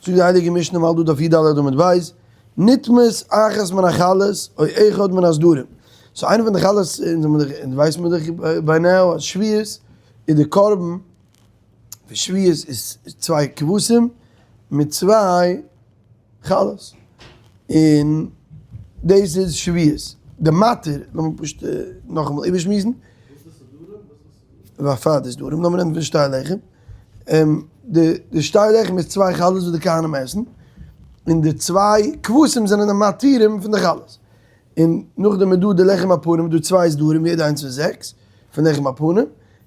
זאגט די הייליגע משנה מ'האלט דא דף י"ד עמוד ב', נטמאת אחת מן החלות או אחד מן הסדרים, so איינע פון די חלות, אונז ווייסט מען דאך by now אז שבועות איז די קרבן פון שבועות איז צוויי כבשים מיט צוויי חלות, און דאס איז שבועות, די מתיר, לאמיר פשוט נאכאמאל איבערשמועסן. פאר די סדרים, לאמיר רעדן פון שתי לחם, די די שתי לחם איז צוויי חלות וואס די כהנים עסן, און די צוויי כבשים זענען די מתירים פון די חלות, און נאכדעם איז דא די לחם הפנים, איז דא צוויי סדרים יעדע איינס פון זעקס, פון לחם הפנים,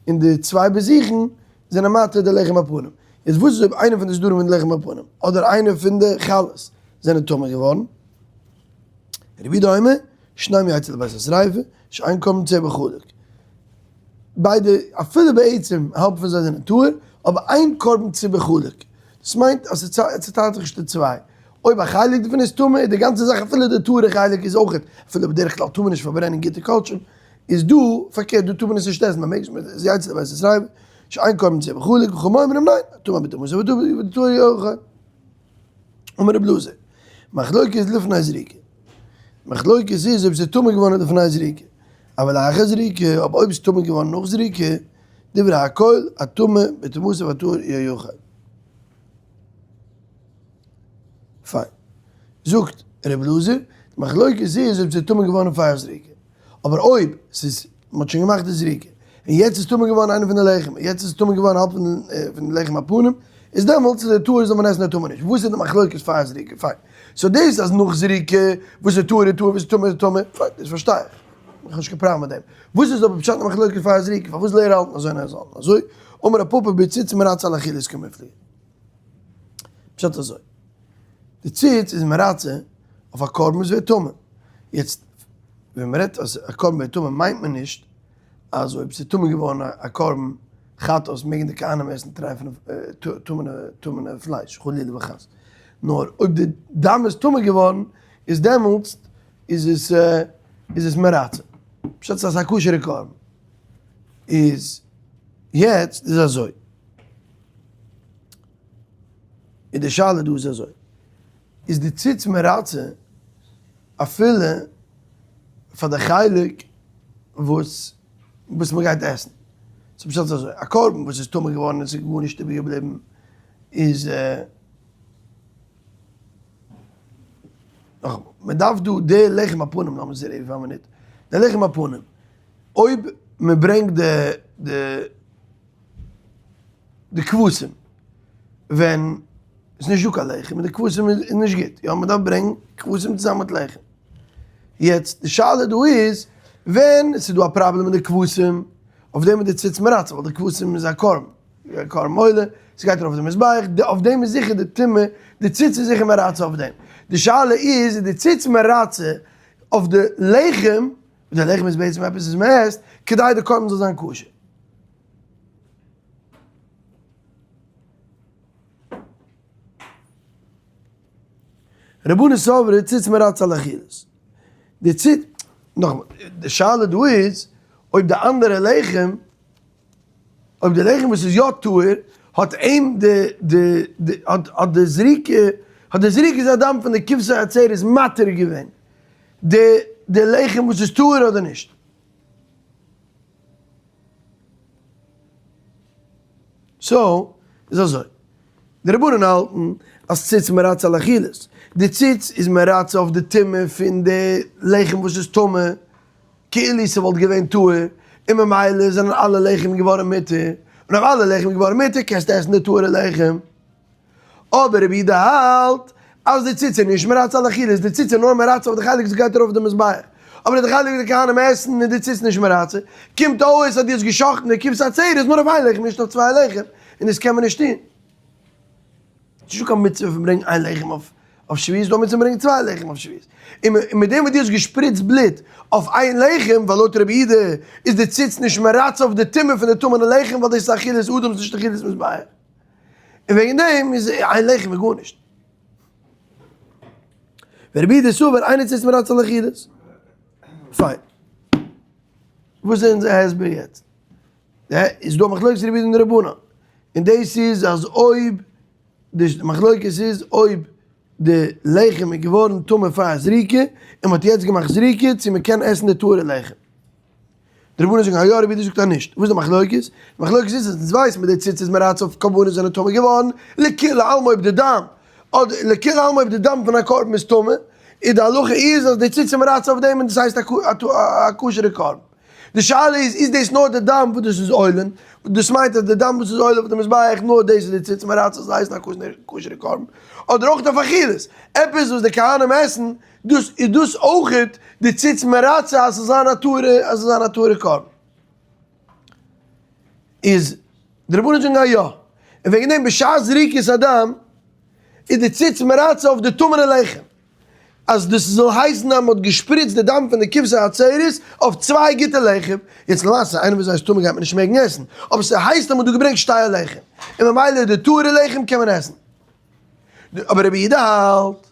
און די צוויי בזיכין זענען מתיר די לחם הפנים, איז וואס איז אויב איינע פון די סדרים פון די לחם הפנים, אדער איינע פון די חלות זענען טמא געווארן? רבי יהודה אומר, שניהם יצאו לבית השריפה, שאין קרבן ציבור חלוק. ביידע, אפילו בעצם האלב פון זיי זענען טהור, אבער איין קרבן ציבור חלוק. דאס מיינט אז ס'צעטיילט זיך נישט אין צוויי. אויב א חלק דערפון איז טמא, איז די גאנצע זאך אפילו די טהור'ע חלק איז אויך, אפילו בדרך כלל טאר מען נישט פארברענען גוטע קדשים, איז דא פארקערט דא טאר מען עס נישט עסן, מען מעג נישט, ס'איז יצא לבית השריפה, שאין קרבן ציבור חלוק, וחכמים אומרים ניין, טמא בטומאתו וטהור יאכל. אמר רבי אלעזר, מחלוקת לפני זריקה, מחלוקת איז אויב ס'איז טמא געווארן לפני זריקה, אבל לאחר זריקה, אבער אויב ס'איז טמא געווארן נאך זריקה, דברי הכל, הטמא בטומאתו והטהור יאכל. פיין. זאגט רבי אלעזר, די מחלוקת איז אויב ס'איז טמא געווארן פאר זריקה. אבער אויב ס'איז, מ'האט שוין געמאכט די זריקה, און יעצט איז טמא געווארן איינע פון די לחם, און יעצט איז טמא געווארן האלב פון די לחם הפנים, איז דעמאלטס איז די טהור זאל מען עסן די טמא נישט. וואס איז די מחלוקת פאר זריקה? פיין. so דאס אז נאך זריקה, וואס איז טהור איז טהור, וואס איז טמא איז טמא, פיין, דאס פארשטיי איך. איך האב נישט קיין פראבלעם מיט דעם. וואס איז אבער פשט אין מחלוקת פאר זריקה? פארוואס לערער האלטן אזוי און אזוי האלטן אזוי? אמר רב פפא בציץ מרצה על אכילת קמיפלגי. פשט אזוי. די ציץ איז מרצה אויף א קרבן וואס ווערט טמא. יעצט ווען מען רעדט אז א קרבן ווערט טמא מיינט מען נישט אז אויב ס'איז טמא געווארן א קרבן חטאת מעגן די כהנים עסן טרייפענע טמא'נע פלייש חלילה וחס. נאר אויב די דם איז טמא געווארן איז דעמאלטס איז עס איז עס מרצה. פשט אז ס'איז א כשר'ע קרבן. איז יעצט איז אזוי. און די שאלה דא איז אזוי, איז די ציץ מרצה אפילו פאר די חלק וואס וואס מען גייט עסן? ס'איז פשט אזוי, א קרבן וואס איז טמא געווארן און ס'איז גארנישט איבער געבליבן איז, נאכאמאל, מען דארף דא די לחם הפנים, לאמיר זעהן פאר א מינוט, די לחם הפנים, אויב מען ברענגט די די די כבשים ווען עס איז נישט דא קיין לחם און די כבשים איז נישט גוט, יא מען דארף ברענגן כבשים צוזאמען מיט לחם, יעצט די שאלה דא איז ווען עס איז דא א פראבלעם מיט די כבשים, אויף דעם איז די ציץ מרצה ווייל די כבשים איז א קרבן, א קרבן עולה, עס גייט ארויף די מזבח, אויף דעם איז זיכער די טומאה, די ציץ איז זיכער מרצה אויף דעם, די שאלה איז איז די ציץ מרצה אויף די לחם, די לחם איז בעצם עפעס וואס מען עסט כדי די קרבן זאל זיין כשר. רבנן סברי ציץ מרצה על אכילת. די ציץ, נאכאמאל, די שאלה דא איז אויב די אנדערע לחם, אויב די לחם וואס איז יא טהור, האט אים די די די האט די זריקה, האט די זריקת הדם פון די כבשי עצרת מתיר געווען די די לחם וואס איז טהור אדער נישט. so איז אזוי, די רבנן האלטן אז ציץ מרצה על אכילת, די ציץ איז מרצה אויף די טומאה פון די לחם וואס איז טמא, כאילו ס'וואלט געווען טהור, און ממילא זענען אלע לחם געווארן מותר, און אויב אלע לחם געווארן מותר קענסטו עסן די טהור'ע לחם. אבער רבי יהודה האלט אז די ציץ איז נישט מרצה על אכילת, די ציץ איז נאר מרצה אויף די חלק וואס גייט ארויף די מזבח, אבער די חלק וואס די כהנים עסן איז די ציץ נישט מרצה, קומט אויס אז דו האסט גע'שחט'ן די כבשי עצרת נאר אויף איין לחם נישט אויף צוויי לחם, און דאס קען מען נישט טון. ס'איז נישטא קיין מצוה פון ברענגן איין לחם אויף שבועות, ס'דא א מצוה פון ברענגן צוויי לחם אויף שבועות. און מיט דעם וואס דו האסט געשפריצט בלוט אויף איין לחם, ווייל לויט רבי יהודה איז די ציץ נישט מרצה אויף די טומאה פון די טמא'נע לחם ווייל דאס איז אכילת אדם ס'נישט אכילת מזבח. און וועגן דעם איז איין לחם איז גארנישט. ורבי יהודה סבר אין ציץ מרצה על אכילת. פיין. וואס איז אונזער הסבר יעצט? איז דא מחלוקת רבי יהודה און די רבנן. און דאס איז אז אויב. די מחלוקת איז אויב די לחם איז געווארן טמא פאר זריקה און מ'האט יעצט געמאכט זריקה צו מ'קען עסן די טהור'ע לחם. די רבנן זאגן א יא, רבי יהודה זאגט א נישט. וואס איז די מחלוקת? די מחלוקת איז אז אונז ווייסן מיט די ציצית מרצה אויף קרבנות זענען טמא געווארן, לכולי עלמא אויב די דם, אדער לכולי עלמא אויב די דם פון א קרבן איז טמא, איז די הלכה איז אז די ציצית מרצה אויף דעם און דאס הייסט א כשר'ע קרבן. די שאלה איז, איז דאס נאר די דם וואס דאס איז עולין, דאס מיינט אז די דם וואס איז עולה אויף די מזבח נאר דאס איז די ציץ מרצה זאל הייסן א כשר'ע קרבן, אדער אויך אויף אכילות, עפעס וואס די כהנים עסן, דאס איז דאס אויכעט די ציץ מרצה אז ס'זאל זיין א טהור'ע אז ס'זאל זיין א טהור'ע קרבן. איז די רבנן זאגן א יא, און וועגן דעם בשעת זריקת הדם איז די ציץ מרצה אויף די טמא'נע לחם. אז דאס זאל הייסן אז מען האט געשפריצט די דם פון די כבשי העצרת אויף צוויי גוטע לחם, יעצט למעשה איינער וואס הייסט טמא גייט מען נישט מעגן עסן, אבער ס'הייסט אז מען האט דא געברענגט שתי הלחם, און ממילא די טהור'ע לחם קען מען עסן. אבער רבי יהודה האלט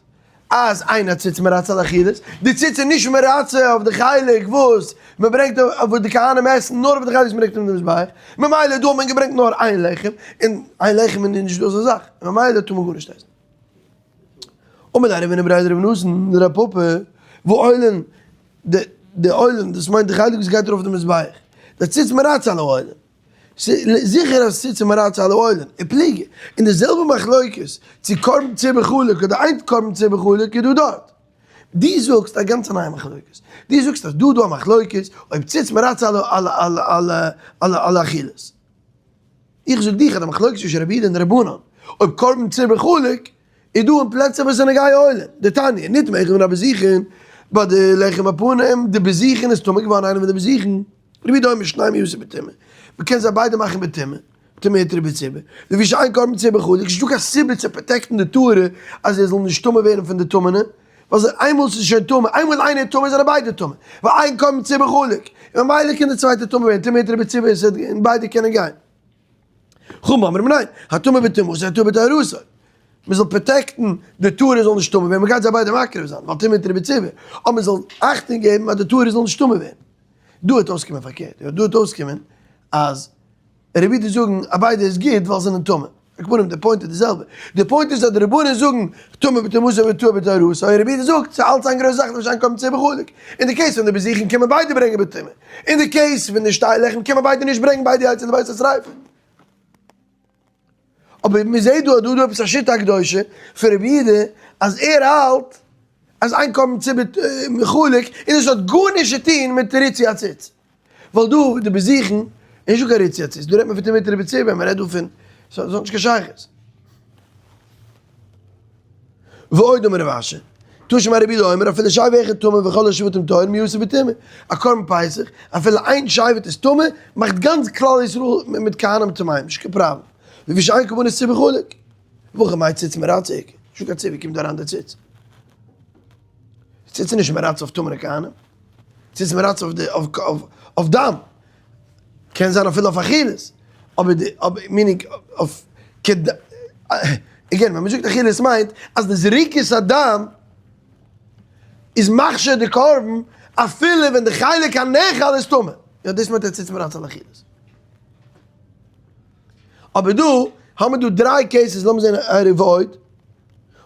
אז אין הציץ מרצה על אכילת, די ציץ איז נישט מרצה אויף די חלק וואס מען ברענגט אויף וואס די כהנים עסן, נאר אויף די חלק וואס מען ברענגט אויף די מזבח, ממילא דא האט מען געברענגט נאר איין לחם, און איין לחם איז נישט דא אזא זאך, ממילא טאר מען גארנישט עסן. אמר ליה רב הונא בריה דרב נתן לרב פפא, והעולין, די עולין, דאס מיינט די חלק וואס גייט ארויף די מזבח, די ציץ מרצה על העולין, זיכער אז ציץ מרצה על העולין, ופליגי, און די זעלבע מחלוקת צו קרבן ציבור חלוק אדער אין קרבן ציבור חלוק איז דא דארט. דו זאגסט א גאנצע נייע מחלוקת, דו זאגסט אז דא איז דא א מחלוקת אויב ציץ מרצה על האכילות. איך זאג דיך אז די מחלוקת צווישן רבי יהודה און די רבנן אויב קרבן ציבור חלוק איז דא אין פלעצער וואס זענען גיא עולם, דתניא, נטמא אחד מן הבזיכין ביי די לחם הפנים, די בזיכין איז טמא געווארן איינער פון די בזיכין, רבי יהודה אומר שניהם יעשו בטומאה, מען קען זיי ביידע מאכן בטומאה, טומאה הותרה בציבור, לפי שאין קרבן ציבור חלוק, נישטא קיין סיבה צו protect ן די טהור'ע אז ער זאל נישט טמא ווערן פון די טמא'נע, ווייל זיי איינמאל ס'איז שוין טמא, איינמאל איינער איז טמא זענען ביידע טמא, ווייל אין קרבן ציבור חלוק, און ממילא קען די צווייטע טמא ווערן, טומאה הותרה בציבור און ביידע קענען גיין. חכמים אומרים ניין, הטמא בטומאתו הטהור בטהרתו. מ'זאל protect ן די טהור זאל נישט טמא ווערן, מ'גייט זיי ביידע מקריב זיין, ווייל טומאה הותרה בציבור, אבער מ'זאל אכטונג געבן אז די טהור זאל נישט טמא ווערן. דא וועט אויסקומען פארקערט, דא וועט אויסקומען אז רבי יהודה זאגן אז ביידע איז גוט ווייל זיי זענען טמא. על כל פנים די point איז די זעלבע. די point איז אז די רבנן זאגן טמא בטומאתו וטהור בטהרתו, און רבי יהודה זאגט ס'איז אלץ איין גרויסע זאך נישט איין קרבן ציבור חלוק. אין די case פון די בזיכין קען מען ביידע ברענגען בטומאה. אין די case פון די שתי לחם קען מען ביידע נישט ברענגען ביידע יצאו לבית השריפה. אבער מען זעט דא אז דא איז דא עפעס א שיטה הקדושה פון רבי יהודה אז ער האלט אז אין קרבן ציבור חלוק און דאס האט גארנישט צו טון מיט ריצוי הציץ. ווייל דא די בזיכין איז נישטא קיין ריצוי הציץ, דא רעדט מען פון טומאה הותרה בציבור, מען רעדט דא פון, ס'האט נישט קיין שייכות. ועוד אמר רב אשי, תא שמע רבי יהודה אומר אפילו שבט אחד טמא וכל השבטים טהורים יעשו בטומאה, א קרבן פסח, אפילו איין שבט איז טמא, מאכט גאנץ כלל ישראל מיט כהנים טמאים, נישט קיין פראבלעם, לפי שאין קרבנות ציבור חלוק. והכא מאי ציץ מרצה איכא, נישטא קיין ציבור קומט אריין די ציץ. ציץ איז נישט מרצה אויף טמא'נע כהנים. ציץ מרצה אויף די אויף דם, קען זיין אפילו אויף אכילות, אבער די אבער meaning אויף כד again ווען מ'זאגט אכילות מיינט אז די זריקת הדם איז מכשיר די קרבן אפילו ווען די חלק הנאכל איז טמא, יא דאס מיינט ציץ מרצה על אכילות. אבער דא האמיר דא דריי cases לאמיר זעהן א רבוד,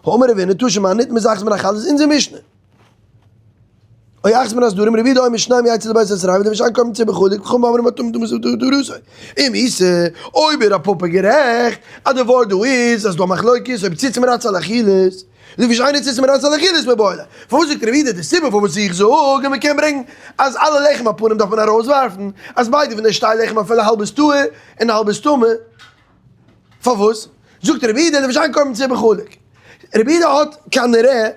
האמר רבינא תא שמע נטמאת אחת מן החלות אונזער משנה. או אחת מן הסדרים רבי יהודה אומר שניהם יצאו לבית השריפה לפי שאין קרבן ציבור חלוק וחכמים אומרים הטמא בטומאתו והטהור בטהרתו. אם איתא, אויב איז רב פפא גערעכט אז די ווארט דא איז אז ס'דא א מחלוקת אויב ציץ מרצה על אכילות, לפי שאין ציץ מרצה על אכילות מיבעי ליה. פארוואס זאגט רבי יהודה די סיבה פארוואס איך זאג אז מ'קען ברענגן אז אלע לחם הפנים דארף מען ארויסווארפן, אז ביידע פון די שתי לחם אפילו האלב איז טהור און האלב איז טמא. פארוואס זאגט רבי יהודה לפי שאין קרבן ציבור חלוק? רבי יהודה האט כנראה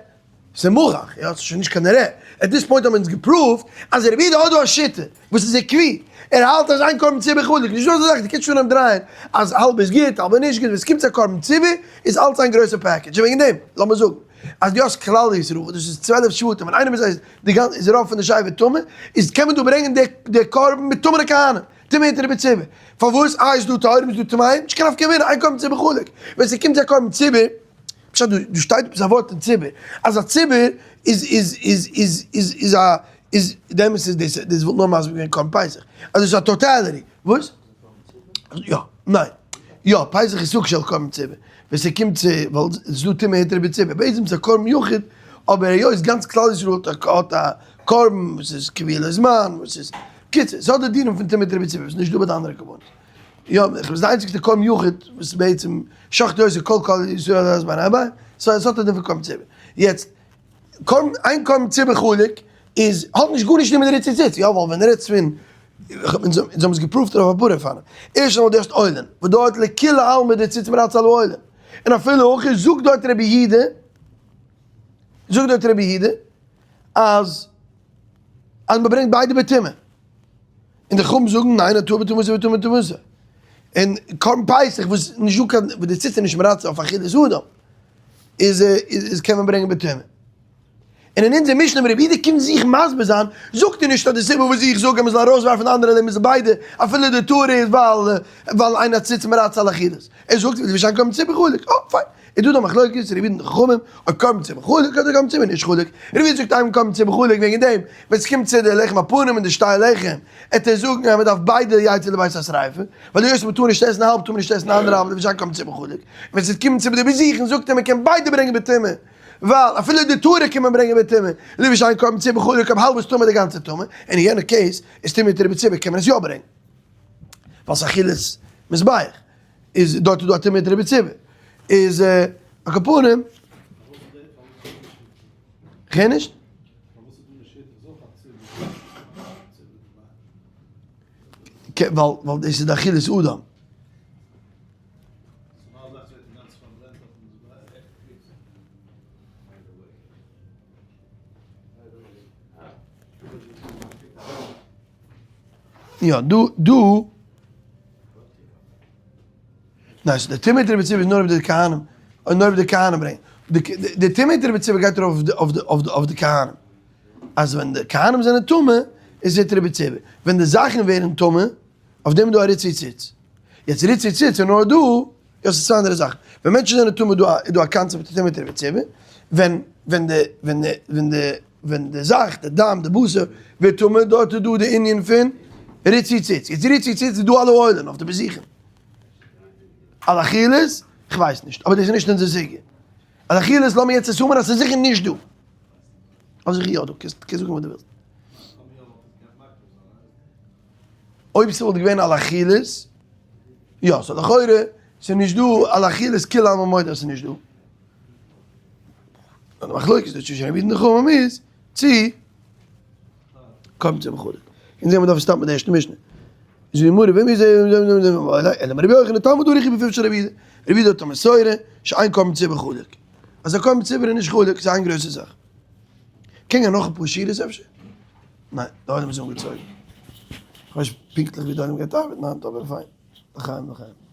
ס'איז מוכח, יא, ס'איז שוין נישט כנראה, at this point האבן אונז גע prove ט אז רבי יהודה האט דא א שיטה וואס איז עקבי, ער האלט אז אין קרבן ציבור חלוק, נישט דא אזא זאך, דו קענסט שוין אנהייבן דרייען אז האלב איז גוט האלב איז נישט גוט, ווען ס'קומט צו א קרבן ציבור איז אלץ איין גרויסע package, און וועגן דעם, לאמיר זאגן אז דו האסט כלל ישראל וואס דאס איז 12 שבטים און איינער פון זיי איז די גאנצע איז רוב פון די שבט טמא, איז קען מען דא ברענגען די די קרבן מיט טמא'נע כהנים, טומאה הותרה בציבור, פארוואס? אה איז דא טהורים איז דא טמאים, נישט קיין נפקא מינה, אין קרבן ציבור חלוק, ווען ס'קומט צו א קרבן ציבור, פשט דא דא שטייט עפעס א ווארט אין ציבור אז א ציבור איז איז איז איז איז איז א איז די אמת איז דאס דאס וואלט נאר מסביר געווען קרבן פסח אז עס איז א totality וואס? יא ניין יא פסח איז סוג של קרבן ציבור. ווען ס'קומט צו, ווייל ס'איז דא טומאה היתר בציבור, בעצם איז א קרבן יחיד, אבער היות גאנץ כלל ישראל האט א קרבן וואס איז קביע לזמן, וואס איז, קיצור, ס'האט די דינים פון טומאה היתר בציבור וואס איז נישט דא ביי די אנדערע קרבנות. יא, איך בין די איינציגסטע קרבן יחיד וואס בעצם שחטו אותו כל כלל ישראל אז ביי רבי, סאו עס האט א דין פון קרבן ציבור. יעצט, קרבן, איין קרבן ציבור חלק איז, האט נישט גארנישט מיט די ריצי ציץ, יא ווייל ווען דו רעדסט פון, אונז האבן עס געפרואווט אויף אפאר אופנים, ערשט אמאל דו האסט עולין, וואס דארט לכולי עלמא די ציץ מרצה על העולין, און אפילו הכי זאגט דארט רבי יהודה, זאגט דארט רבי יהודה, אז אז מען ברענגט ביידע בטומאה. און די חכמים זאגן ניין הטהור בטומאתו וטמא בטומאתו. און קרבן פסח וואס נישט דא קיין וואס די ציץ איז נישט מרצה אויף אכילת אדם איז איז קען מען ברענגען בטומאה. און אין אונזער משנה ווען רבי יהודה קומט זיך מסביר זיין זאגט ער נישט אז די סיבה וואס איך זאג אז מען זאל ארויסווארפן די אנדערע לעבן איז ביידע אפילו די טהור איז ווייל ווייל אין הציץ מרצה על אכילת. ער זאגט לפי שאין קרבן ציבור חלוק. אה פיין. איז דא דא מחלוקת רבי יהודה און די חכמים אויב קרבן ציבור חלוק אדער קרבן ציבור נישט חלוק. רבי יהודה זאגט אין קרבן ציבור חלוק וועגן דעם ווען ס'קומט צו די לחם הפנים און די שתי לחם עט ער זאגן אז מ'דארף ביידע יצאו לבית השריפה ווייל היות מ'טאר נישט עסן האלב טאר מען נישט עסן די אנדערע האלב לפי שאין קרבן ציבור חלוק. ווען ס'קומט צו די בזיכין זאגט ער מ'קען ביידע ברענגען בטומאה ווייל אפילו די טהורה קען מען ברענגען בטומאה לפי שאין קרבן ציבור חלוק אויב האלב איז טמא די גאנצע טמא און אין יענע case איז טומאה הותרה בציבור קען מען עס יא ברענגען ווייל ס'איז אכילת מזבח. איז דארט איז דא א טומאה הותרה בציבור איז על כל פנים כ'הער נישט. ווייל ווייל דאס איז די אכילת אדם. יא דא דא ניין ס'איז די טומאה הותרה בציבור איז נאר אויב די כהנים נאר אויב די כהנים ברענגען די טומאה הותרה בציבור גייט ארויף אויף די אויף די אויף די כהנים אז ווען די כהנים זענען טמא איז הותרה בציבור ווען די זאכן ווערן טמא אויף דעם איז דא א ריצוי ציץ יעצט ריצוי ציץ איז נאר דא יא ס'איז צוויי אנדערע זאכן ווען מענטשן זענען טמא איז דא א קאנצעפט פון טומאה הותרה בציבור ווען ווען די ווען די ווען די ווען די זאך, די דם, די בשר, ווערט טמא, דארט איז דא די ענין פון ריצוי ציץ. יעצט ריצוי ציץ איז דא על העולין אויף די בזיכין. על אכילת? כ'ווייס נישט, אבער דאס איז נישט אונזער סוגיא. על אכילת לאמיר יעצט assume ען אז ס'איז זיכער נישט דא. אבער זיכער יא דא, קענסט זאגן וואס דו ווילסט. אויב ס'וואלט געווען על אכילת, יא, סאו לכאורה ס'איז נישט דא על אכילת כולי עלמא מודה אז ס'איז נישט דא. נאר די מחלוקת דא צווישן רבי יהודה און די חכמים איז צי קרבן ציבור חלוק. אונז זעהן מיר דארף סטאפן מיט די ערשטע משנה. זאגט די גמרא ואם איז אלא אמר רבי יוחנן תלמוד הלכה בפיו של רבי יהודה. רבי יהודה האט א מסורה שאין קרבן ציבור חלוק. אז א קרבן ציבור איז נישט חלוק, ס'איז איין גרויסע זאך. קען גיין נאך אפאר שורות אפשר? ניין, די עולם איז אנגעצויגן. כ'ווייס נישט פונקטליך ווי די עולם גייט ארבעטן היינט אבער פיין. לחיים לחיים.